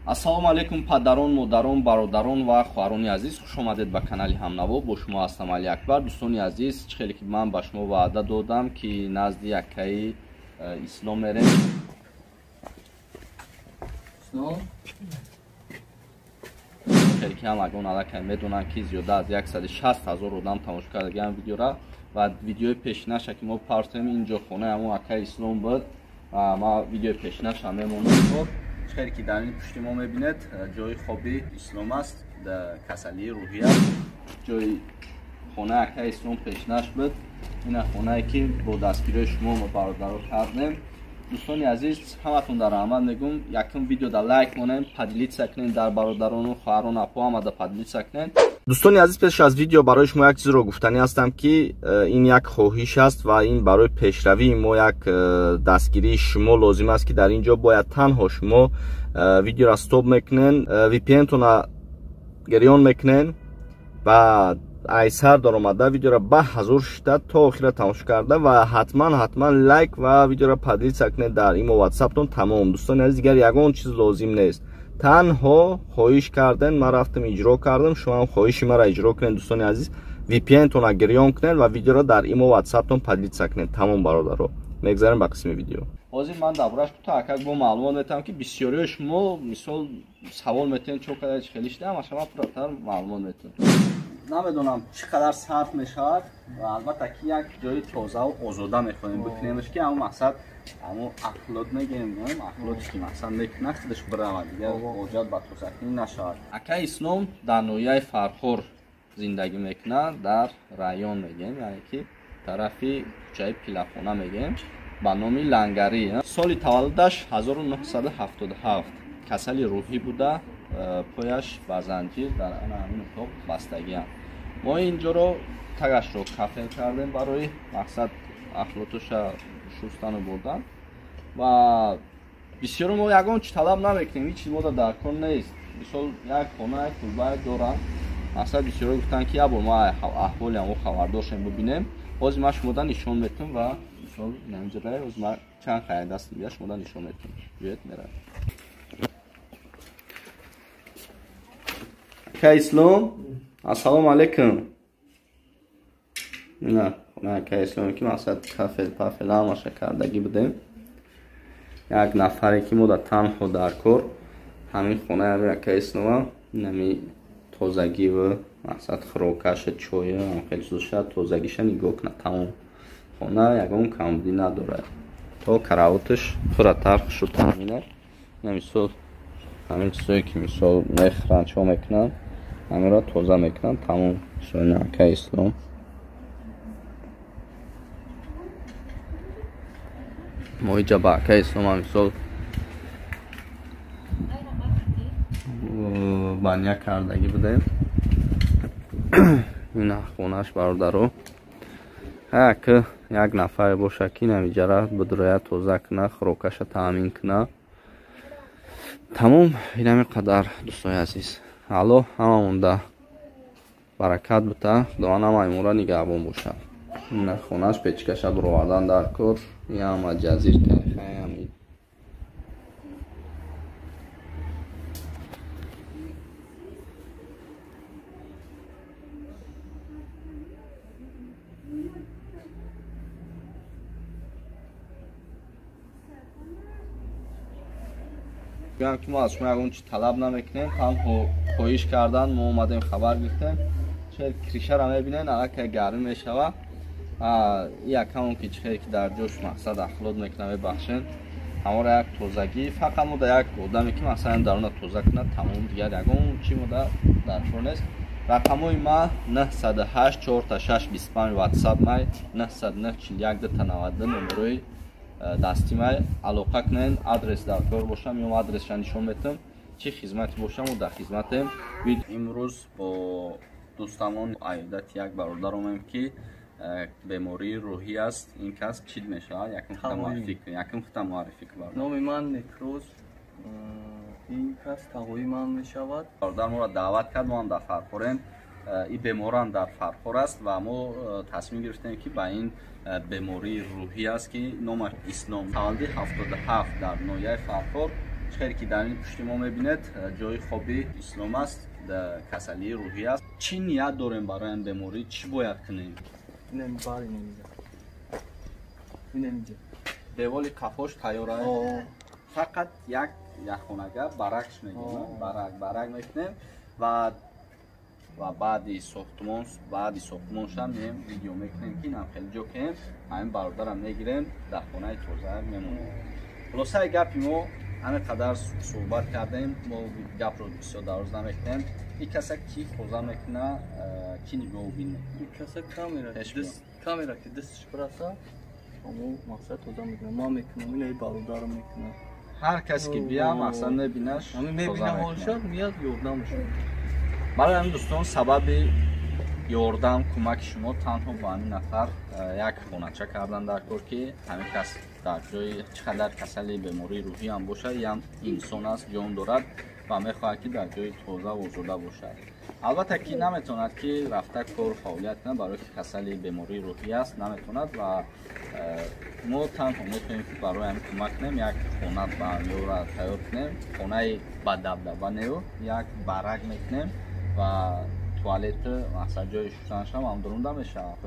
Ассалому алайкум падарон, модарон, бародарон ва хоҳарони азиз. Хуш омадед ба канали Ҳамнаво. Бо шумо ҳастам Али Акбар. Дӯстони азиз, чӣ хеле ки ман ба шумо ваъда додам, ки назди акаи Ислом мерем. Хеле ки ҳамагон аллакай медонанд, ки зиёда аз 160 ҳазор одам тамошо кардагиам видеора ва видеои пешинаша ки мо партоем, инҷо хонаи ҳамон акаи Ислом буд. Ма видеои пешинаша мемонам. Хеле ки дар ин пушти мо мебинед, ҷои хоби Ислом аст, касалии рӯҳӣ аст. Ҷои хонаи акаи Ислом пешинаш буд. Ина хонае ки бо дастгириҳои шумо мо бародаро кардем. Дӯстони азиз, ҳаматон дар раҳмат мегӯм. Якум видео да лайк монем, поделиться кунем дар бародарону хоҳарон, апо ҳамада поделиться кунем. Дӯстони азиз, пеш аз видео барои шумо як чизро гуфтанӣ ҳастам, ки ин як хоҳиш аст ва ин барои пешравии мо як дастгирии шумо лозим аст, ки дар ин ҷо бояд танҳо шумо видеоро стоп мекунен, VPN-тона гирён мекунен ва айсар даромада видеоро ба ҳазур шита то охира тамошо карда ва ҳатман ҳатман лайк ва видеоро поделиться кунед дар имо ватсаптон. Тамом, дӯстони азиз, дигар ягон чиз лозим нест. Танҳо хоҳиш карден, ман рафтам иҷро кардам, шумо ҳам хоҳиши маро иҷро кунед. Дӯстони азиз, VPN-тонро гирён кунед ва видеоро дар имо ватсаптон поделиться кунед. Тамом, бародаро, мегзарем ба қисми видео. Ҳозир ман дар борааш кӯтоҳ акак бо маълумот метавам, ки бисёриҳои шумо мисол савол метиҳед, чо када чӣ хеле шуда, ҳамаша ман пурратар маълумот метиҳам. Намедонам чӣ қадар сарф мешавад ва албатта ки як ҷои тозаву озода мехоҳем бикунемш, ки ҳамон мақсад ҳамон ахлот мегирем, ахлоте ки мақсад мекунад, худаш биравад, дигар ҳоҷат ба тозакунӣ нашавад. Акаи Ислом дар ноҳияи Фархор зиндагӣ мекунад, дар район мегӯем, яъне ки тарафи кӯчаи Пилахона мегӯем, ба номи Лангарӣ. Соли таваллудаш 1977, касали рӯҳӣ буда, пояш ба занҷир дар ана ҳамин утоқ бастагиам. Мо инҷоро тагашро кафел кардем барои мақсад ахлотоша шустану бурдан ва бисёро мо ягон чи талаб намекунем, ҳеҷ чиз мода дар кор нест. Мисол, як хона, як кулбае дорам. Мақсад бисёро гуфтанд, ки як бор мо аҳволи ҳамо хабардор шем, бибинем. Ҳозир ман шумода нишон метам ва мисол инамҷора ҳозир ман чанд хая дастам бия шумода нишон метам. Биёед, меравем. Ака Ислом, ассалому алайкум. Ина хона ака Ислом, ки мақсад кафел пафел ҳамаша кардагӣ будем. Як нафаре ки мо да танҳо дар кор ҳамин хонаи ҳамин ака Ислома, инами тозагиву мақсад хӯрокаша, чоя, хеле чизоша тозагиша нигоҳ кунад. Тамом, хона ягон камбудӣ надорад. То караоташ пурратар хушу таъмина. Ина мисол ҳамин чизое ки мисол мехӯранд, чо мекунанд, ҳаминро тоза мекунанд. Тамом, мисол ака Ислом. Мо иҷа ба ака Ислом ҳам мисол баня кардагӣ будем. Ина хонааш, бародаро. Ҳак як нафаре боша, ки инамиҷара бидроя, тоза куна, хӯрокаша таъмин куна. Тамом, инами қадар, дӯстони азиз. Аллоҳ ҳамамонда баракат бита, Худованд ҳамаи моро нигаҳбон бошад. Ина хонааш, печкаша бировардан дар кор, ҳама ҷазир кайхай. Гӯям ки мо аз шумо ягон чи талаб намекунем, танҳо хоҳиш кардан, мо омадем, хабар гирифтем. Чел кришаро мебинен, аллакай гармӣ мешавад. Якамон ки чӣ хеле ки дар ҷош мақсад ахлот мекунад, мебахшен, ҳаморо як тозагӣ фақат мо да як одаме ки масалан даруна тоза кунад, тамом, дигар ягон чи мо да дар кор нест. Рақамҳои ма 908 46 25 WhatsApp май, 909 41 92 номерои дасти май. Алоқа кунед, адрес дар кор бошам, ё адресша нишон метам, чӣ хизмате бошам, мо дар хизматем. Имрӯз бо дӯстамон аёдати як бародар омем, ки бемории рӯҳӣ аст. Ин кас чӣ мешавад? Якум хута муаррифӣ кун, якум хута муаррифӣ кун. Номи ман Некроз, ин кас тағои ман мешавад. Бародар моро даъват кард, мо ҳам дар Фархорем. Ин беморам дар Фархор аст ва мо тасмим гирифтем, ки ба ин бемории рӯҳӣ аст, ки номаш Ислом, таваллуди 77 дар ноҳияи Фархор, Хеле ки дар ин пушти мо мебинед, ҷои хоби Ислом аст, касалии рӯҳӣ аст. Чӣ ният дорем барои ин беморӣ? Чӣ бояд кунем? Деволи қафош тайёр аст. Фақат як яхонага баракш мегӯем, барак мекунем ва баъди сохтмоншам меем видео мекунем ки инам хеле ҷо кунем, ҳамин бародарам мегирем, дар хонаи тоза мемонем. Хулосаи гапи мо ҳамин қадар суҳбат кардем, мо гапро бисёр дароз намекунем. Ин каса ки тоза мекуна, ки нигоҳубин мекуна? Ин каса камера ки дасташ бираса, ҳамо мақсад тоза мекуна. Ман мекунам, ина бародарам мекуна. Ҳар кас ки бия мақсад мебинаш, мебина ҳолша, мияд ёрдамаш. Барои ҳамин дӯстон, сабаби ёрдам кӯмаки шумо танҳо ба ҳамин нафар як хонача кардан дар кор, ки ҳамин кас дар ҷои чӣ қадар касали бемории рӯҳӣ ҳам бошад, ям инсон аст, ҷон дорад ва мехоҳад ки дар ҷои тоза ва озода бошад. Албатта ки наметавонад ки рафта кор фаъолият кунад, барои ки касали бемории рӯҳӣ аст, наметавонад ва мо танҳо метавонем ки барои ҳамин кӯмак кунем, як хона ба ёра тайёр кунем, хонаи ба дабдаба нею як барак мекунем ва туалет мақсад ҷои шустанашам ҳам дарунда мешавад.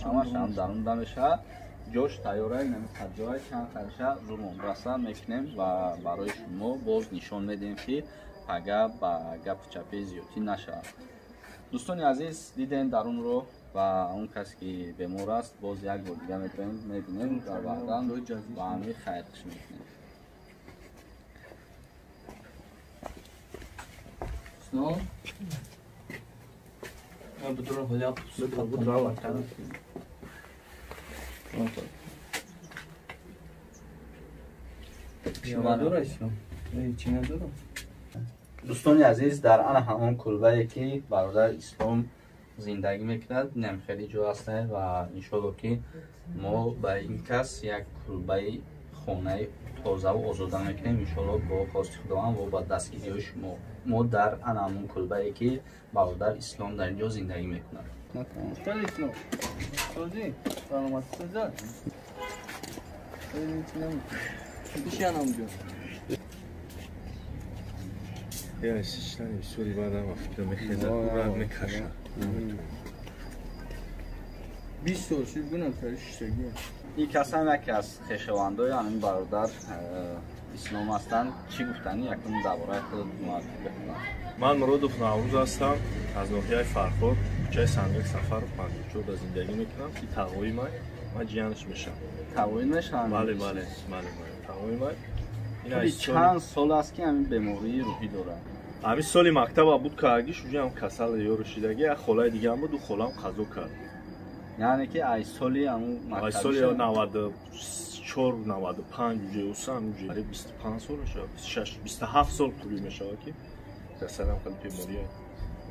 Ҳамаш ҳам дарунда мешавад. Ҷош тайёра, намиқад ҷоя чанд қадша зурмон раса мекунем ва барои шумо боз нишон медиҳем ки пага ба гапу чапи зиёдтӣ нашавад. Дӯстони азиз, дидем дарунро ва он кас ки бемор аст, боз як бор дига метавонем мебинем дар баъдан ба ҳамин хайрхуш мекунем. Дӯстони азиз, дар ана ҳамон кулбае ки бародар Ислом зиндагӣ мекунад, инам хеле ҷо аст ва иншоалло ки мо ба ин кас як кулбаи хонаи тозаву озода мекунем, иншоалло бо хости Худованд ва ба дастгириҳои шумо. Мо дар ана ҳамон кулбае ки бародар Ислом дар ин ҷо зиндагӣ мекунад. Ин кас ҳам яке аз хешовандои ҳамин бародар Ислом ҳастанд. Чӣ гуфтанӣ якум дар бораи худат бихонам? Ман Муродов Наврӯз ҳастам, аз ноҳияи Фархор, кӯчаи Сангак Сафаров 54 да зиндагӣ мекунам. Ки тағои ман, ман ҷиянаш мешавам. Тағои мешавам? Бале, бале, бале, тағои ман. Чанд сол аст ки ҳамин бемории рӯҳӣ дорад? Ҳамин соли мактаба буд каагиш, уҷа ҳам касал ёро шидаги, як холаи дигаам буд, ӯ холаам қазо кард. Яъне ки ай соли ҳамун мактаб? Ай соли 94, 95 уҷа усам, уҷа 25 сол мешавад, 26, 27 сол тӯли мешавад ки касалам хеле бемория.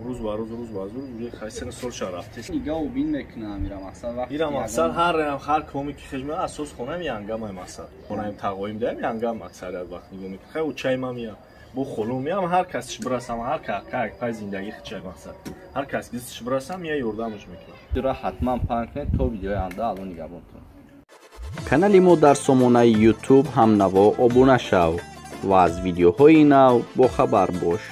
Рӯз ба рӯз, рӯз ба рӯз уҷа хайсена сол ша рафтест. Нигоҳубин мекунам ира мақсад вақт. Ира мақсад ҳар коми ки хеш меояд, асос хонаам янгам ай мақсад. Хонаам тағоим даем янгам аксарият вақт нигоҳ мекунам. Хай учаи ман меояд. Бо холум меам, ҳар касиш бирасам, ҳар как пай зиндагӣ хичай мақсад. Ҳар кас гизиш бирасам, я ёрдамаш мекунам. Видеоро ҳатман паҳн кунед то видеои оянда. Алло нигаҳбонтон. Канали мо дар сомонаи YouTube ҳамнаво обуна шав ва аз видеоҳои нав бохабар бош.